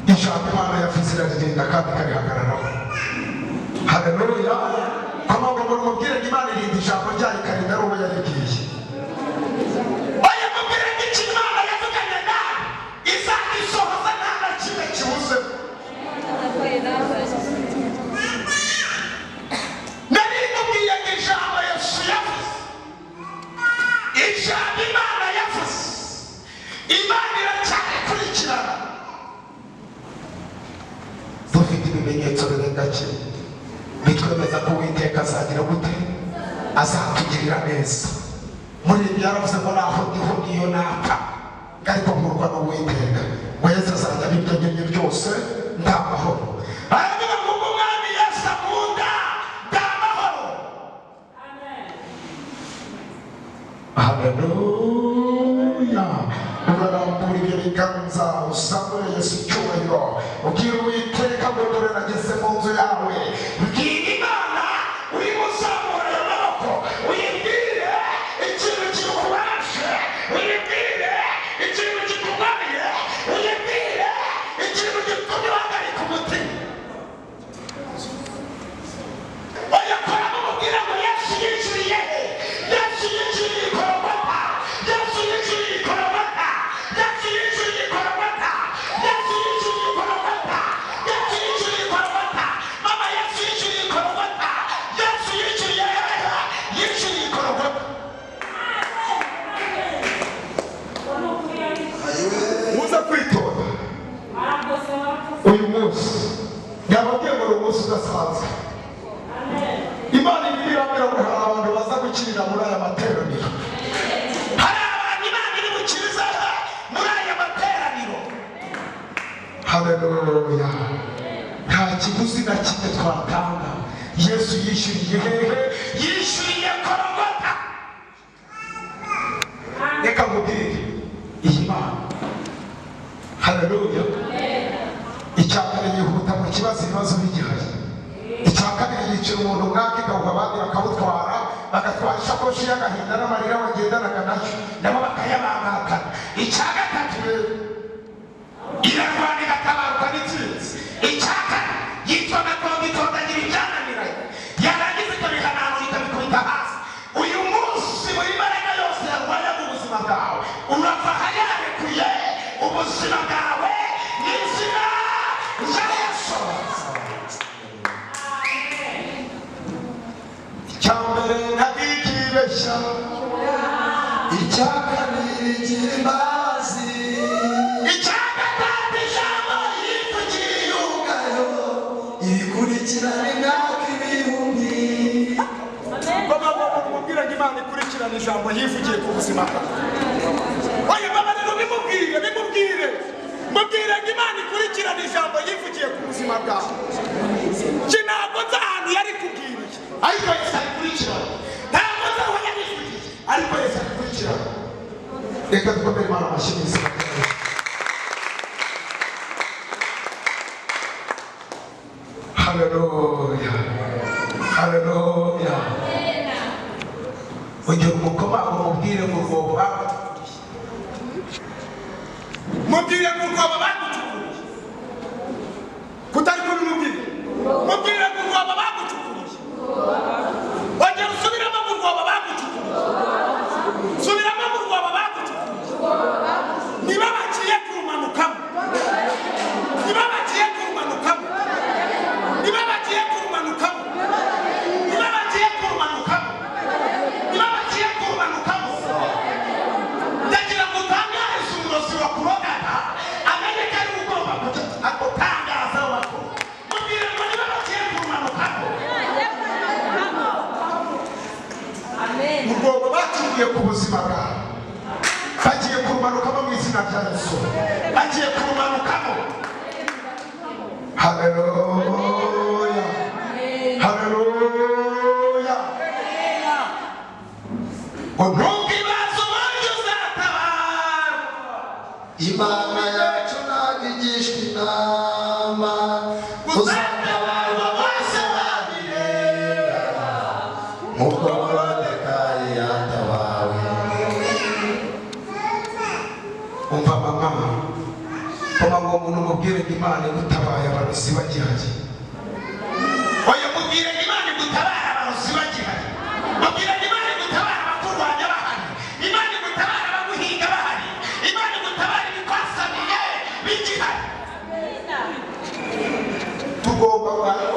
Ijambo Imana yavuze iraririnda kandi ikarihagararaho. Haleluya! Amagambo mubwire ngo Imana irinda ijambo ryayo, ikarinda n'uwo yaribwiye. Oya, mubwire ngo icyo Imana yavuganye nawe izagisohoza, nta na kimwe kibuzemo. Nari mubwiye ngo ijambo Yesu yavuze, ijambo Imana yavuze, Imana iracyarikurikirana. Dufite ibimenyetso birenga kimwe bitwemeza ko Uwiteka azagira gute? Azatugirira neza. Muri ibi yaravuze ngo naho ndiho niyo napfa, ariko nkurwa n'Uwiteka, ngo Yesu azajya ibyo ngibyo byose nta mahoro. Aravuga ngo ubwo Umwami Yesu akunda nta mahoro. Haleluya! Urarambura ibyo biganza, uzamure Yesu icyubahiro, ubwira Uwiteka ngo dore nageze mu nzu yawe. Bwira Imana urimo uzamura ayo maboko, uyibwire ikintu kikubashe, uyibwire ikintu kikubaye, uyibwire ikintu gitumye uhagarika umutima. Oya, koramo, umubwira ngo Yesu yishyuriye he? Yesu yishyuriye Ikorogota. Yesu yishyuriye Ikorogota. Yesu yishyuriye Ikorogota. Yesu yishyuriye Ikorogota. Yesu yishyuriye Ikorogota. Mama, Yesu yishyuriye Ikorogota. Yesu yishyuriye hehe? Yishyuriye Ikorogota. Muze kwitonda. Uyu munsi yababwiye ngo ni umunsi udasanzwe. Imana irimo irambwira ngo hari abantu baza gukirira muri aya materaniro. Hari abantu Imana iri bukirize muri aya materaniro. Haleluya! Nta kiguzi na kimwe twatanga. Yesu yishyuriye hehe? Yishyuriye Korogota. Reka nkubwire iyi Mana. Haleluya! Icya mbere, yihuta mu kibazo ibibazo bigihari. Icya kabiri, yicira umuntu umwaka, igawuha abandi, bakawutwara, bagatwara ishakoshi y'agahinda n'amarira bagendanaga nayo, nabo bakayabangatana. Icya gatatu rero, irarwana igatabaruka n'intsinzi. Icya kane, yitwa Matongo, itondagira ibyananiranye, yarangiza ikabihananura, ikabikubita hasi. Uyu munsi buri mbaraga yose yarwanyaga ubuzima bwawe, urava ahayarekuye ubuzima bwawe mu izina rya Yesu. Icya mbere, ntabwikibeshya. Icya kabiri, gira imbabazi. Icya gatatu, ijambo yivugiye Ubwayo ibikurikirana imyaka ibihumbi. Baba mubwira ngo Imana ikurikirana ijambo yivugiye ku buzima bwawe. Oya, baba rero bimubwire, bimubwire, mubwire ngo Imana ikurikirana ijambo yivugiye ku buzima bwawe. Ki ntabwo nzi ahantu yari kubwiriye, ariko Yesu ayikurikirana. Ntabwo nzi aho yarivugiye, ariko Yesu ayikurikirana. Reka dukomere Imana amashyi mu izina rya Yesu. Haleluya! Haleluya. Ongera umukomango, mubwire ngo urwobo bagucukuriye, mubwire ngo urwobo bagucukuriye, kutari kubimubwira, mubwire ngo urwobo bagucukuriye. Ongera usubiremo ngo urwobo bagucukuriye, subiramo ngo urwobo bagucukuriye. Niba bagiye kurumanukamo, niba bagiye kurumanukamo, niba bagiye kurumanukamo, niba bagiye kurumanukamo, niba bagiye kurumanukamo, ndagira ngo utangarize umurozi wakurogaga, amenye ko ari we ugomba kujya agutangaza aho bakuru. Mubwire ngo niba bagiye kurumanukamo. Urwobo bacukuye ku buzima bwawe bagiye kurumanukamo mu izina rya Yesu, bagiye kurumanukamo. Haleluya, haleluya. Ngo ntukibaze uburyo uzatabarwa. Imana yacu ntabwo igishwa inama, uzatabarwa bose babireba, nk'uko Morodekayi yatabawe. Umva mama, koma ngo umuntu umubwire ngo Imana igutabaye abarozi bagihari. Oya, mubwire ngo Imana igutabara abarozi bagihari. Mubwire ngo Imana igutabara abakurwanya bahari, Imana igutabara abaguhinga bahari, Imana igutabara ibikwasamiye bigihari. Tugomba,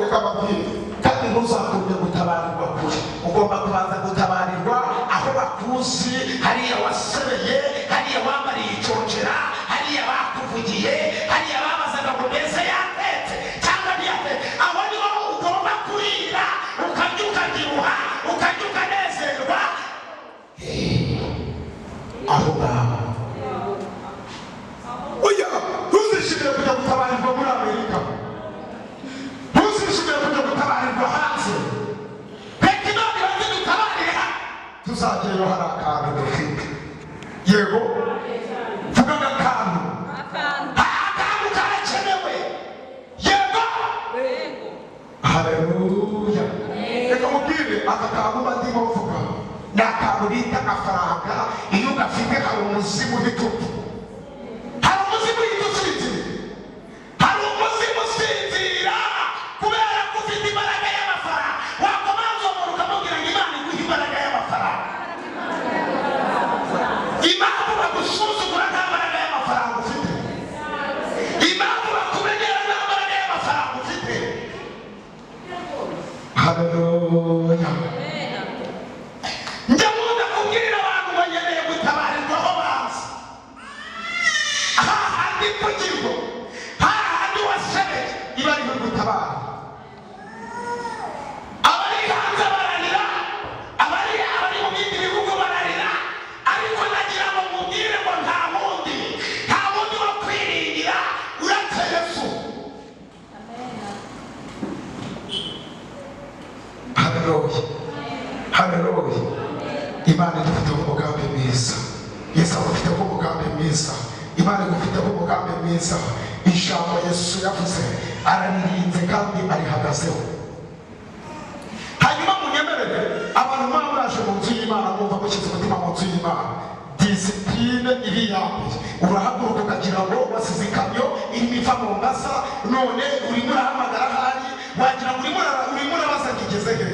reka mbabwire, kandi ntuzakunde gutabarirwa kure. Ugomba kubanza gutabarirwa aho bakuzi, hariya wasebeye, hariya wambariye icocera, hariya bakuvugiye, hariya babazaga ngo mbese yatetse cyangwa ntiyatetse. Aho niho ugomba kurira, ukarya ukabyibuha, ukarya ukanezerwa aho ngaho. Oya, ntuzishimire kujya gutabarirwa muri Amerika, ntuzishimire kujya gutabarirwa hanze. Reka Imana ibanze dutabarire hano, tuzagerayo hari akantu dufite. Yego, vuga akantu, akantu karakenewe. Yego, haleluya. Reka mubwire, aka kantu mba ndimo mvuga ni akantu bita amafaranga. Iyo ugafite, hari umuzimu uhita upfa, hari umuzimu uhita usinzira, hari umuzimu usinzira kubera ko ufite imbaraga y'amafaranga. Wakomanza umuntu ukamubwira ngo Imana iguhe imbaraga y'amafaranga. Impamvu bagusuzugura, nta mbaraga y'amafaranga ufite. Impamvu bakumenyera, nta mbaraga y'amafaranga ufite. Haleluya. Njya nkunda kubwira abantu ngo nkeneye gutabarirwa aho bazi, hahandi mvugirwa, hahandi wasebeye, iba ariho gutabara. Abari hanze bararira, abari mu bindi bihugu bararira, ariko nagira ngo mubwire ngo nta wundi, nta wundi wo kwiringira uretse Yesu. Haleluya, haleluya. Imana idufiteho umugambi mwiza, Yesu agufiteho umugambi mwiza, Imana igufiteho umugambi mwiza. Ijambo Yesu yavuze araririnze kandi arihagazeho. Hanyuma munyemerere, abantu muba mwaje mu nzu y'Imana, mwumva mushyize umutima mu nzu y'Imana, discipline iri iya mbere. Urahaguruka ukagira ngo wasize ikamyo irimo iva mu Mombasa, none urimo urahamagara ahari wagira ngo urimo urabaza ngo igeze he.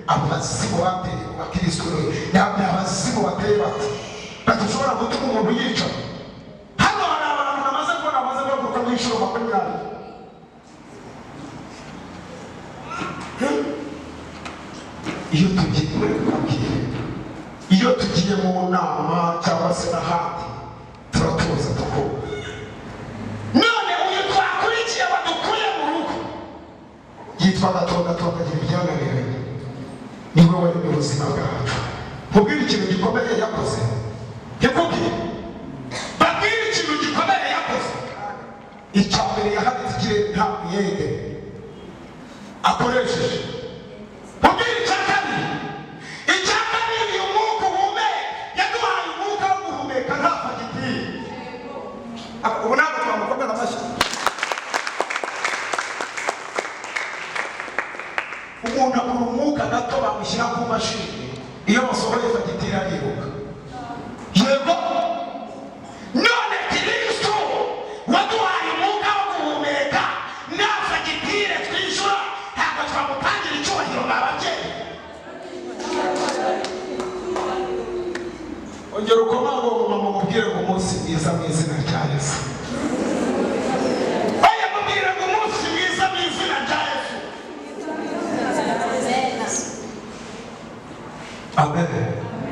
Abo bazimu bateye mu bakristo ni abazimu bateye bati badashobora gutuma umuntu yica. Hano hari abantu namaze kubona bamaze guhaguruka mu inshuro 20. Iyo tugiye kubwira, iyo tugiye mu nama cyangwa se n'ahandi, turatuza tukumva. None uyu twakurikiye badukuye mu rugo yitwa Gatonda, atondagira ibyananiranye, niwe wari mu buzima bwacu. Mubwire ikintu gikomeye yakoze, ntikubwire, babwire ikintu gikomeye yakoze. Icya mbere, yahanitse ikirere nta mwenge akoresheje. Mubwire icya kabiri. Icya kabiri, uyu mwuka uhumeka, yaduhaye umwuka wo guhumeka nta fagitire. Ubu ntabwo twamukomera amashyi. Umuntu abura umwuka. bamushyira ku mashini, iyo basohoye fagitire ariruka. Yego, none Kristo waduhaye umwuka wo guhumeka, nta fagitire twishyura, ntabwo twamutangira icyubahiro mwa babyeyi? Ongera ukomanga uwo mumama, umubwire ngo umunsi mwiza mu izina rya Yesu. Oya, mubwire ngo umunsi mwiza mu izina rya Yesu. Amen.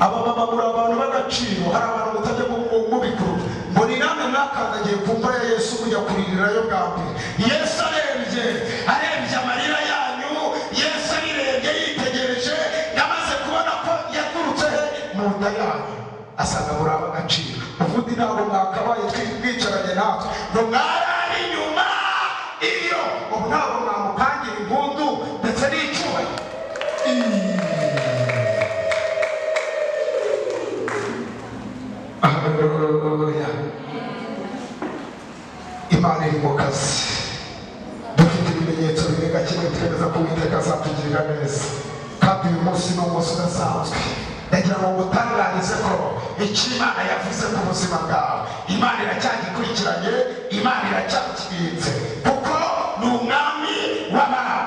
Abamama, muri abantu b'agaciro. Hari abantu mutajya mubikuru ngo ni namwe mwakandagiye ku mva ya Yesu mujya kuririrayo bwa mbere. Yesu arebye amarira yanyu, Yesu abirebye yitegereje, yamaze kubona ko yaturutse he? Mu nda yanyu. Asanga muri ab'agaciro. Ubundi ntabwo mwakabaye mwicaranye natwe ngo mwarari inyuma iyo. Ubu ntabwo mwamukangira impundu ndetse n'icyubahiro? Haleluya! Imana iri mu kazi. Dufite ibimenyetso birenga kimwe twemeza ko Uwiteka azatugirira neza, kandi uyu munsi ni umunsi udasanzwe. Ndagira ngo ngutangarize ko icyo Imana yavuze ku buzima bwawe, Imana iracyagikurikiranye, Imana iracyakibitse, kuko ni Umwami w'abami.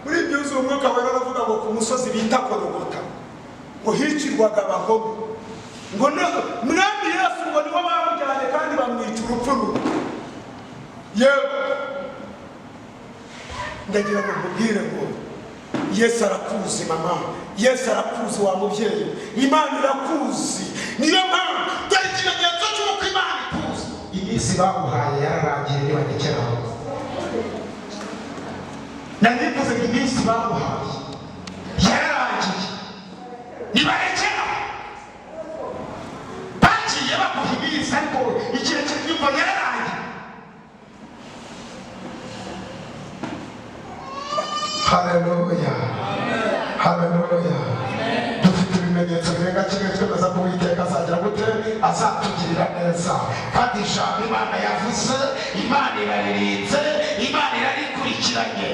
Muri byuzuye Umwuka Wera, aravuga ngo ku musozi bita Korogota ngo hicirwaga abagome, ngo Mwami Yesu ngo niho bamujyanye kandi bamwica urupfu rubi. Yewe, ndagira ngo nkubwire ngo Yesu arakuzi mama, Yesu arakuzi wa mubyeyi, Imana irakuzi. Niyo mpamvu Dore ikimenyetso cy'uko Imana ikuzi: iminsi baguhaye yararangiye, ntibagekeraho. Nari mvuze ngo iminsi baguhaye yararangiye, ntibarekeraho. Bagiye baguha iminsi, ariko igihe cy'inyumva yararangiye. Haleluya, haleluya! Dufite ibimenyetso birenga kimwe twemeza ko Uwiteka azagira gute? Azatugirira neza. Kandi ijambo Imana yavuze, Imana iraririnze, Imana irarikurikiranye.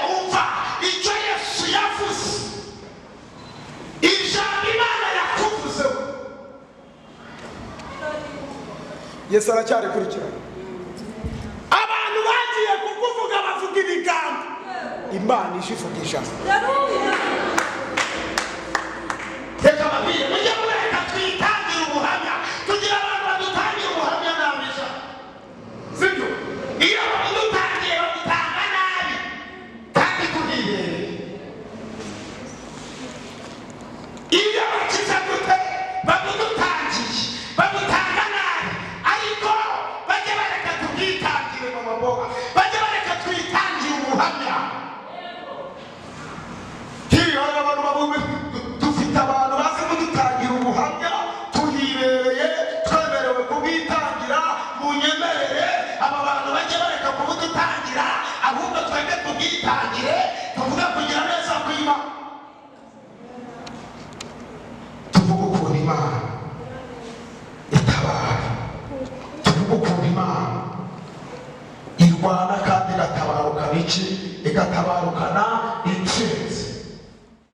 Umva icyo Yesu yavuze, ijambo Imana yakuvuzeho. Yesu aracyarikurikirana. Abantu bagiye kukuvuga, bavuga ibigambo, Imana ije ivuga ijambo. Reka babwire, mujye mureka twitangire ubuhamya. Tugira abantu badutangira ubuhamya nabi sha, sibyo? Iyo babudutangiye, babutanga nabi kandi tuhibereye. Iyo bakiza gute? Babudutangiye, babutanga nabi. Ariko bajye bareka tubwitangire mu maboga, bajye bareka twitangire ubuhamya. Hiyo hari abantu bavuga, dufite abantu bazi kudutangira ubuhamya tuhibereye, twemerewe kubwitangira. Munyemerere aba bantu bajye bareka kubudutangira, ahubwo twebwe tubwitangire, tuvuge kugira neza kw'Imana, tuvuge ukuntu Imana itabara, tuvuge ukuntu Imana irwana kandi igatabarukana iki? Igatabarukana.